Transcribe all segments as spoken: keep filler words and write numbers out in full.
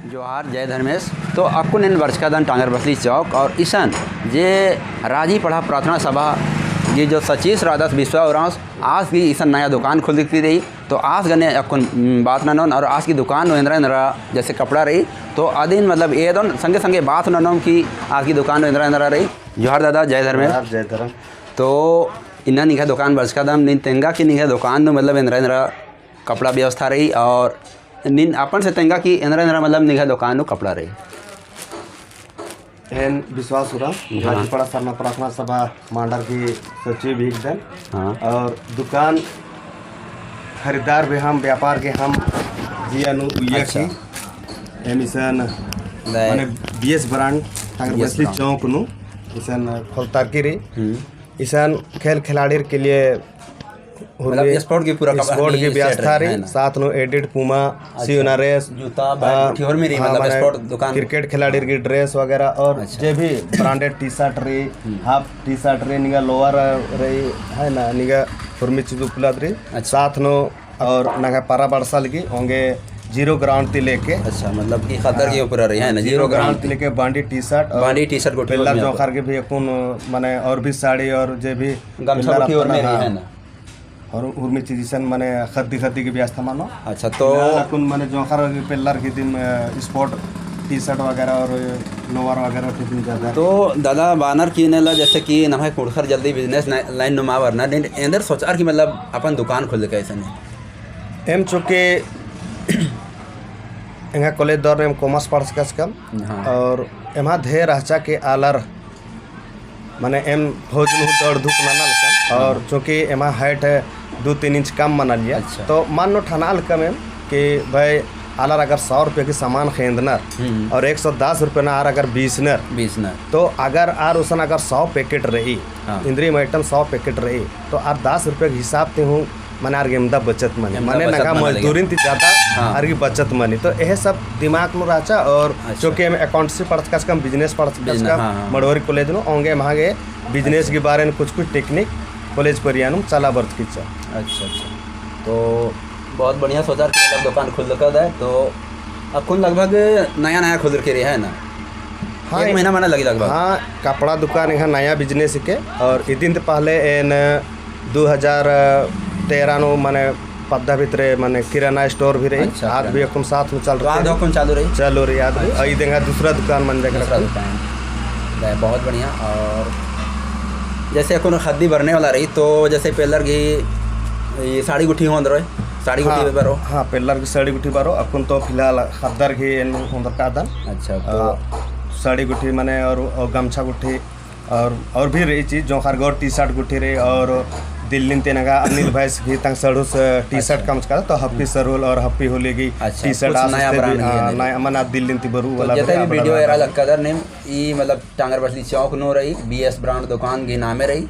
जोहार, जय धर्मेस। तो अक्कुन एन बरचकादन टांगर बसली चौक और इसन जे राजी पड़हा प्रार्थना सभा गही जो सचिव रअदस बिस्वा उराँवस आस गही इसन नया दुकान खोलदकी रई। तो आस गने अक्कुन, उम, बात ननोन और आस गही दुकान नू एन्दरा एन्दरा जैसे कपड़ा रई। तो अदिन मतलब एदोन संगे संगे बात ननोन कि आस गही दुकान नू एन्दरा एन्दरा रई। जोहार दादा, जय धर्मेस। जोहार, जय धर्म। तो इन्ना निंग्है दुकान बरचकादम, नीन तेंगा कि निंग्है दुकान नू मतलब एन्दरा एन्दरा कपड़ा व्यवस्था रई और नीन अपन से तेंगा कि एन्दरा एन्दरा मतलब निंग्है दुकान नू कपड़ा रई। एन विश्वास उराँव, हाँ। राजी पड़हा सरना प्रार्थना सभा मांडर गही सचिव भी एकदम। हाँ। और दुकान खरीदार भी हम, व्यापार के हम जिया नू उइया अच्छा। की एम इसन दे। माने बीएस ब्रांड, टांगर बीएस बसली ब्रांड। चौक नू इसन खोलतारकी रई। हम्म। इसन खेल खिलाड़ीर के लिए मतलब हुरमी स्पोर्ट की पूरा कप-, स्पोर्ट की हमी व्यवस्था सेट रही, रई, है ना? साथ नू एडिट, पूमा, अच्छा। सियोनारेस, जूता, बैग, हाँ, गुट्ठी होरमी रई, हाँ, मतलब माने स्पोर्ट दुकान। क्रिकेट खिलाड़ीर की ड्रेस वगैरह और अच्छा। जे भी ब्रांडेड टी शर्ट रई, हम्म। हाफ टी शर्ट रई, निंगा लोअर रई, है ना, निंगा हुरमी चीज उपलब्ध रई। अच्छा। साथ नू और नंग्है परा बरसा लगी ओंगे जीरो ग्राउंड ती लेके। अच्छा, मतलब कि खद्दर के हाँ, ऊपर रई, है ना, जीरो जीरो ग्राउंड ग्राउंड ती ती। लेके बांडी टी शर्ट और बांडी टी शर्ट गुट्ठी पेल्लर होरमी जोंख़र के भी अक्कुन, माने और भी साड़ी और जे भी गमछा पेल्लर गुट्ठी होरमी रई, हाँ। है ना? और उर्मी चीज इसन माने खद्दी खद्दी की व्यवस्था मनो। अच्छा, तो फिलहाल अक्कुन माने जोंख़र के पेल्लर के दिम, अ, स्पोर्ट टी शर्ट वगैरह और लोअर वगैरह के दिम ज्यादा। तो दादा बअनर कि एन्ने ला जैसे कि नम्है कुँड़ुख़र जल्दी बिजनेस लाइन नू मा बरनर, नीन एन्देर सोचअर कि मतलब अपन दुकान खोलदकय अइसन? एम चूँकि एंग्है कॉलेज दौर नू एम कॉमर्स पढ़चकम हाँ। और एम्है ध्येय रहचा कि आलर माने एम फौज नू दौड़ धूप नना लकम, हाँ। और चूँकि एम्है height दू तीन इंच कम मना लगिया, अच्छा। तो मन नू ठना लकम एम कि भाई आलर अगर सौ रुपया की सामान ख़ेंदनर हम्म। और एक सौ दस रुपया नू आर अगर बीसनर, बीसनर। तो अगर आर उसन अगर सौ पैकेट रई, हाँ। इन्द्रिम item सौ पैकेट रई, तो आर दस रुपया के हिसाब ती हूँ माने आर गे एवंदा बचत मनी, एवंदा माने बचत नंग्है मनी लगे। मजदूरिन ती ज्यादा हाँ। आर गे बचत मनी। तो एहे सब दिमाग नू रहचा और अच्छा। चूँकि एम accountancy पढ़चकम, business पढ़चकम, business, हाँ, हाँ। मड़वरी कॉलेज नू, ओंगे एम्है गे business अच्छा। के बारे में कुछ कुछ technique कॉलेज परिया नू चला बरचकी रहचा। अच्छा, अच्छा। तो बहुत बढ़िया सोचर कि मतलब दुकान खुलदकदय, तो अक्कुन लगभग नया नया खुलरकी रई, है ना? हाँ, एक महीना मना लगी लगभग। हाँ, कपड़ा दुकान एंग्है नया business हिके और इदिन ती पहले एन दू हजार तेरह नू माने पद्दा भितरे माने किराना store भी रई। अच्छा, आद भी किराना। अक्कुन साथ में चल तो आद रही। अक्कुन चालू रई? चालू रई आद भी। अच्छा। और इदे एंग्है दूसरा दुकान मंजा के दूसरा रखी। दुकान। दे, बहुत बढ़िया। और जैसे अक्कुन खद्दी बरने वाला रई, तो जैसे पेल्लर गही ई साड़ी गुट्ठी होंद रई, साड़ी गुट्ठी हाँ, बरो? हाँ, पेल्लर गही साड़ी गुट्ठी बरो। अक्कुन तो फिलहाल खद्दर गही एन होंदरकादन। अच्छा, तो आ, साड़ी गुट्ठी माने और, और गमछा गुट्ठी और, और भी रई चीज, जोंख़र गे और टी शर्ट गुट्ठी रई और दिल्ली ती नंग्है अनिल भाईस गही तंग सड़हुस टी शर्ट अच्छा। कमचका, तो happy हम्म। सरहुल और happy होली गही अच्छा, टी शर्ट कुछ आस नया से भी, brand आ, गही है। नया, माने दिल्ली ती बरू तो वाला जैसे भी भी video वाला एरा वाला। लक्कदर नेम ई मतलब टांगर बसली चौक नू रई, बीएस ब्रांड दुकान गही नामे रई।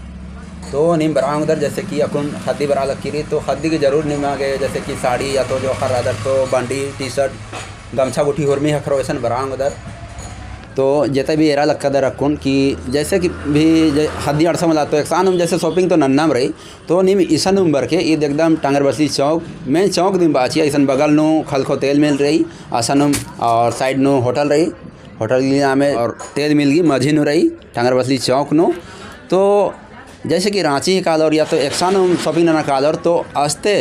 तो नीम बरआ ओंगदर जैसे कि अक्कुन खद्दी बरआ लक्की रई, तो खद्दी गही जरूर निमा गे जैसे कि साड़ी या तो जोंख़र रअदर तो बंडी, टी शर्ट, गमछा गुट्ठी होरमी ख़क्खरो अइसन बरआ ओंगदर। तो जेते भी एरा लक्कदर अक्कुन कि जैसे कि भी जे खद्दी अंड़सम मला तो एकसानुम जैसे shopping तो नन्नम रई, तो नीम इसानुम बरके ईद एकदम टांगर बसली चौक, main चौक दिम बाचिया, इसन बगल नू खलखो तेल मिल रई, असानुम और side नू होटल रई, होटल गही नामे और तेल मिल गही मझी नू रई, टांगर बसली चौक नू। तो जैसे कि राँची ही कालोर या तो एकसानुम shopping नना कालोर तो अस्ते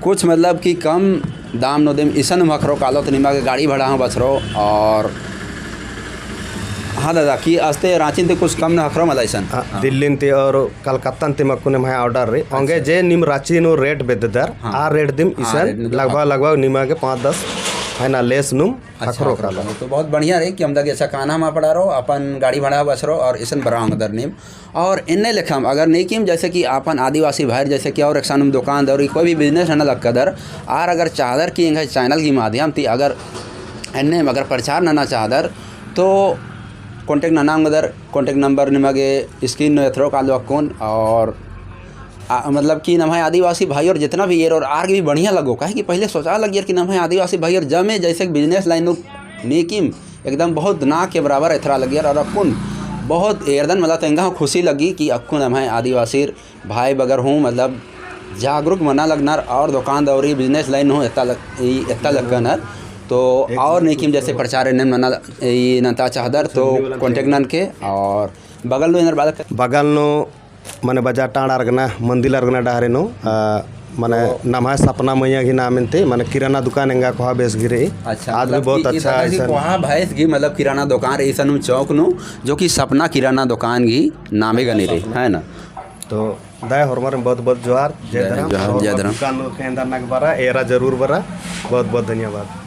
कुछ मतलब कि कम दाम नू दिम इसानुम ख़क्खरो कालो तो निमा गे गाड़ी भाड़ा हूँ बछरो और हाँ दादा कि अस्ते राँची ती कुछ कम नू ख़क्खरो मला इसन। हाँ, हाँ। दिल्ली ती और कलकत्ता ती अक्कुन एम्है order रई। ओंगे अच्छा। जे नीम राँची नू rate बेद्ददर, हाँ। आ rate दिम हाँ, इसन rate नू लगभग, हाँ। लगभग निमा गे पाँच दस है ना less नुम अच्छा, ख़क्खरो ख़क्खरो कालो। कालो। तो बहुत बढ़िया रई कि एवंदा गे अच्छा काना मा पड़ारो, अपन गाड़ी भाड़ा बछरो और इसन बरआ ओंगदर नीम। और एन्ने लेखम अगर नेकिम जैसे कि अपन आदिवासी भाईर जैसे कि और एकसानुम दुकान दौरी कोई भी business नना लक्कदर, आर अगर चाहदर कि एंग्है channel की माध्यम ती अगर एन्ने अगर प्रचार नना चाहदर तो contact नना ओंगदर, contact number निमा गे screen नू एथरो कालो अक्कुन। और आ, मतलब कि नम्है आदिवासी भाई और जितना भी एरोर आर गे भी बढ़िया लगो, काहे कि पहले सोचा लगियर कि नम्है आदिवासी भाई और जमे जैसे कि business line नू नेकिम एकदम बहुत ना के बराबर एथरा लगियर और अक्कुन बहुत एरदन मला तो एंगा हूँ खुशी लगी कि अक्कुन नम्है आदिवासी भाई बगर हूँ मतलब जागरूक मना लगनर और दुकान दौरी business line हूँ एत्ता लग-, ई एत्ता लग्गनर। तो और नेकिम जैसे प्रचार एन्नेम नना, ई नन्ता चाहदर तो contact ननके। और बगल नू एन्देर बादर? बगल नू मने बजार टांड़ अरगना, मंदिर अरगना डहरे नू, अ, मने तो नम्है सपना मइय्याँ गही नामे ती, मने किराना दुकान एंगा कोहा बेस गही रई। अच्छा, आज भी मतलब बहुत कि अच्छा इधर की ऐसा कोहा भैंस गही, मतलब किराना दुकान रई ऐसा नू चौक नू, जो कि सपना किराना दुकान गही नामे गने रई, है ना? तो दया होरमर बहुत बहुत जोहार, जय जय धर्म। जोहार, और जय धर्म। दुकान नू एन्देर नना गे बरआ, एरा जरूर बरआ। बहुत बहुत धन्यवाद।